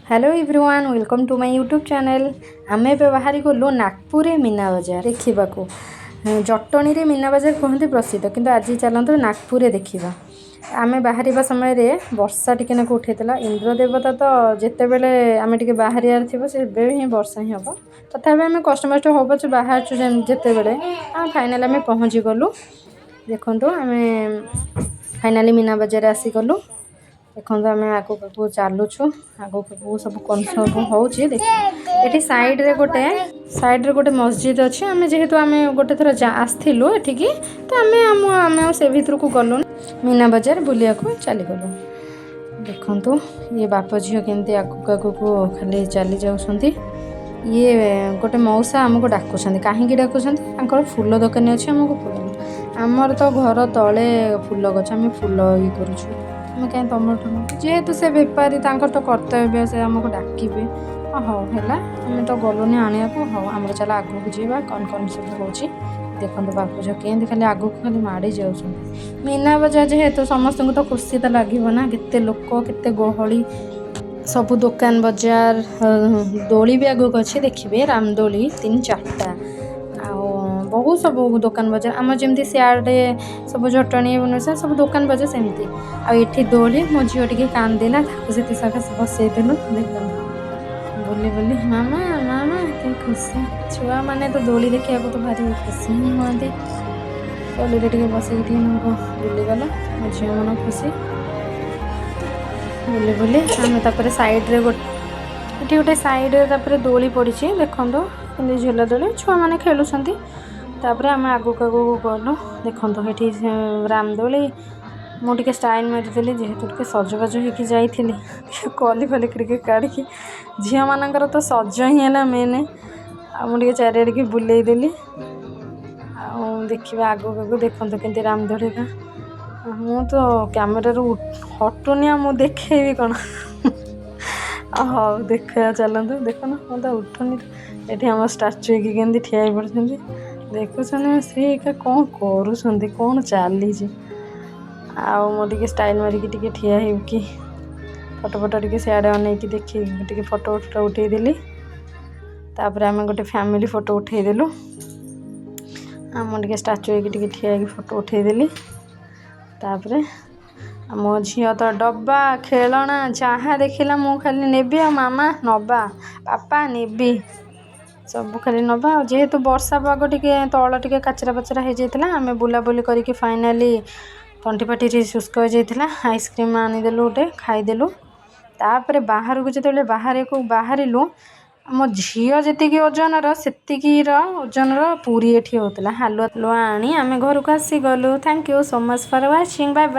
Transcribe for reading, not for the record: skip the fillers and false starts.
Hello everyone, welcome to my YouTube channel. ଆମେ ଏବେ ବାହାରି ଗଲୁ ନାଗପୁରରେ ମୀନା ବଜାର ଦେଖିବାକୁ। ଜଟଣୀରେ ମୀନା ବଜାର କୁହନ୍ତି ପ୍ରସିଦ୍ଧ, କିନ୍ତୁ ଆଜି ଚାଲନ୍ତୁ ନାଗପୁରରେ ଦେଖିବା। ଆମେ ବାହାରିବା ସମୟରେ ବର୍ଷା ଟିକେ ନାକୁ ଉଠେଇଥିଲା। ଇନ୍ଦ୍ର ଦେବତା ତ ଯେତେବେଳେ ଆମେ ଟିକେ ବାହାରିବାର ଥିବ, ସେବେ ହିଁ ବର୍ଷା ହିଁ ହେବ। ତଥାପି ଆମେ କଷ୍ଟମଷ୍ଟେ ହଉ ପଛେ ବାହାରୁଛୁ ଯେତେବେଳେ ଫାଇନାଲ୍ ଆମେ ପହଞ୍ଚିଗଲୁ। ଦେଖନ୍ତୁ, ଆମେ ଫାଇନାଲି ମୀନା ବଜାର ଆସିଗଲୁ। ଦେଖନ୍ତୁ, ଆମେ ଆଗକୁ ଆଗକୁ ଚାଲୁଛୁ। ଆଗକୁ ଆଗକୁ ସବୁ କ'ଣ ସବୁ ହେଉଛି ଦେଖ। ଏଠି ସାଇଡ଼୍ରେ ଗୋଟେ ମସଜିଦ୍ ଅଛି। ଆମେ ଯେହେତୁ ଆମେ ଗୋଟେ ଥର ଆସିଥିଲୁ ଏଠିକି, ତ ଆମେ ଆଉ ସେ ଭିତରକୁ ଗଲୁନି, ମୀନା ବଜାର ବୁଲିବାକୁ ଚାଲିଗଲୁ। ଦେଖନ୍ତୁ, ଇଏ ବାପ ଝିଅ କେମିତି ଆଗକୁ ଆଗକୁ ଖାଲି ଚାଲି ଯାଉଛନ୍ତି। ଇଏ ଗୋଟେ ମଉସା ଆମକୁ ଡାକୁଛନ୍ତି। କାହିଁକି ଡାକୁଛନ୍ତି? ତାଙ୍କର ଫୁଲ ଦୋକାନୀ ଅଛି, ଆମକୁ ଫୁଲ। ଆମର ତ ଘର ତଳେ ଫୁଲ ଗଛ, ଆମେ ଫୁଲ ଇଏ କରୁଛୁ, ଆମେ କାହିଁ ତମଠୁ ନେବୁ? ଯେହେତୁ ସେ ବେପାରୀ, ତାଙ୍କର ତ କର୍ତ୍ତବ୍ୟ, ସେ ଆମକୁ ଡାକିବେ। ହଉ ହେଲା, ଆମେ ତ ଗଲୁନି ଆଣିବାକୁ। ହଉ, ଆମର ଚାଲ ଆଗକୁ ଯିବା, କ'ଣ କ'ଣ ସବୁ ହେଉଛି ଦେଖନ୍ତୁ। ବାପ ଝିଅ କେମିତି ଖାଲି ଆଗକୁ ଖାଲି ମାଡ଼ି ଯାଉଛନ୍ତି। ମୀନା ବଜାର ଯେହେତୁ, ସମସ୍ତଙ୍କୁ ତ ଖୁସି ତ ଲାଗିବ ନା। କେତେ ଲୋକ, କେତେ ଗହଳି, ସବୁ ଦୋକାନ ବଜାର। ଦୋଳି ବି ଆଗକୁ ଅଛି, ଦେଖିବେ, ରାମଦୋଳି ତିନି ଚାରିଟା ଆଉ ବହୁତ ସବୁ ଦୋକାନ ବଜାର। ଆମର ଯେମିତି ସିଆଡ଼େ ସବୁ ଜଟଣୀ, ଭୁବନେଶ୍ୱର ସବୁ ଦୋକାନ ବଜାର, ସେମିତି ଆଉ ଏଠି ଦୋଳି। ମୋ ଝିଅ ଟିକେ କାନ୍ଦିଲା, ତାକୁ ସେଠି ସକାଶେ ବସେଇଦେଲୁ। ଦେଖନ୍ତୁ, ବୁଲି ବୁଲି ମାମା ମାମା, କି ଖୁସି। ଛୁଆମାନେ ତ ଦୋଳି ଦେଖିବାକୁ ତ ଭାରି ଖୁସି ହିଁ ହୁଅନ୍ତି। ଦୋଳିରେ ଟିକେ ବସିକି ଟିକେ ନାକୁ ବୁଲିଗଲା, ମୋ ଝିଅ ମନ ଖୁସି ବୁଲି ବୁଲି। ଆମେ ତାପରେ ସାଇଡ଼୍ରେ ଗୋଟେ ଏଠି ଗୋଟେ ସାଇଡ଼୍ରେ ତାପରେ ଦୋଳି ପଡ଼ିଛି। ଦେଖନ୍ତୁ, ଏମିତି ଝୁଲା ଦୋଳି, ଛୁଆମାନେ ଖେଳୁଛନ୍ତି। ତାପରେ ଆମେ ଆଗକୁ ଆଗକୁ ଗଲୁ। ଦେଖନ୍ତୁ, ଏଠି ରାମଦୋଳି। ମୁଁ ଟିକେ ଷ୍ଟାଇଲ୍ ମାରିଦେଲି, ଯେହେତୁ ଟିକେ ସଜବାଜ ହେଇକି ଯାଇଥିଲି। ଟିକେ କଲି ଫଲି ଟିକେ କାଢ଼ିକି, ଝିଅମାନଙ୍କର ତ ସଜ ହିଁ ହେଲା ମେନ୍। ଆଉ ମୁଁ ଟିକେ ଚାରିଆଡ଼ିକି ବୁଲେଇ ଦେଲି। ଆଉ ଦେଖିବା ଆଗକୁ ଆଗକୁ। ଦେଖନ୍ତୁ କେମିତି ରାମଦୋଳିଟା। ମୁଁ ତ କ୍ୟାମେରାରୁ ହଟୁନି, ଆଉ ମୁଁ ଦେଖେଇବି କ'ଣ? ହଉ, ଦେଖିବା ଚାଲନ୍ତୁ। ଦେଖୁନ, ମୁଁ ତ ଉଠୁନି। ଏଠି ଆମ ଷ୍ଟାଚୁ ହେଇକି କେମିତି ଠିଆ ହେଇ ପଡ଼ିଛନ୍ତି ଦେଖୁଛନ୍ତି। ମୋ ସ୍ତ୍ରୀ ଏକା କ'ଣ କରୁଛନ୍ତି, କ'ଣ ଚାଲିଛି? ଆଉ ମୁଁ ଟିକେ ଷ୍ଟାଇଲ୍ ମାରିକି ଟିକେ ଠିଆ ହେଇକି ଫଟୋ ଫଟୋ ଟିକେ ସିଆଡ଼େ ଅନେଇକି ଦେଖି ଟିକେ ଫଟୋ ଫଟୋ ଉଠେଇଦେଲି। ତାପରେ ଆମେ ଗୋଟେ ଫ୍ୟାମିଲି ଫଟୋ ଉଠେଇଦେଲୁ। ଆଉ ମୁଁ ଟିକେ ଷ୍ଟାଚୁ ହେଇକି ଟିକେ ଠିଆ ହେଇକି ଫଟୋ ଉଠେଇଦେଲି। ତାପରେ ମୋ ଝିଅ ତ ଡବା, ଖେଳଣା ଯାହା ଦେଖିଲା, ମୁଁ ଖାଲି ନେବି, ଆଉ ମାମା ନବା, ବାପା ନେବି, ସବୁ ଖାଲି ନେବା। ଆଉ ଯେହେତୁ ବର୍ଷା ପାଗ, ଟିକେ ତଳ ଟିକେ କାଚରା ପାଚରା ହେଇଯାଇଥିଲା। ଆମେ ବୁଲାବୁଲି କରିକି ଫାଇନାଲି ତଣ୍ଟି ଫଣ୍ଟି ଟିକେ ଶୁଷ୍କ ହେଇଯାଇଥିଲା। ଆଇସ୍କ୍ରିମ୍ ଆଣିଦେଲୁ ଗୋଟେ, ଖାଇଦେଲୁ। ତାପରେ ବାହାରକୁ ଯେତେବେଳେ ବାହାରକୁ ବାହାରିଲୁ, ଆମ ଝିଅ ଯେତିକି ଓଜନର, ସେତିକିର ଓଜନର ପୁରୀ ଏଠି ହେଉଥିଲା। ହାଲୁଆ ଆଣି ଆମେ ଘରକୁ ଆସିଗଲୁ। Thank you so much for watching. Bye bye.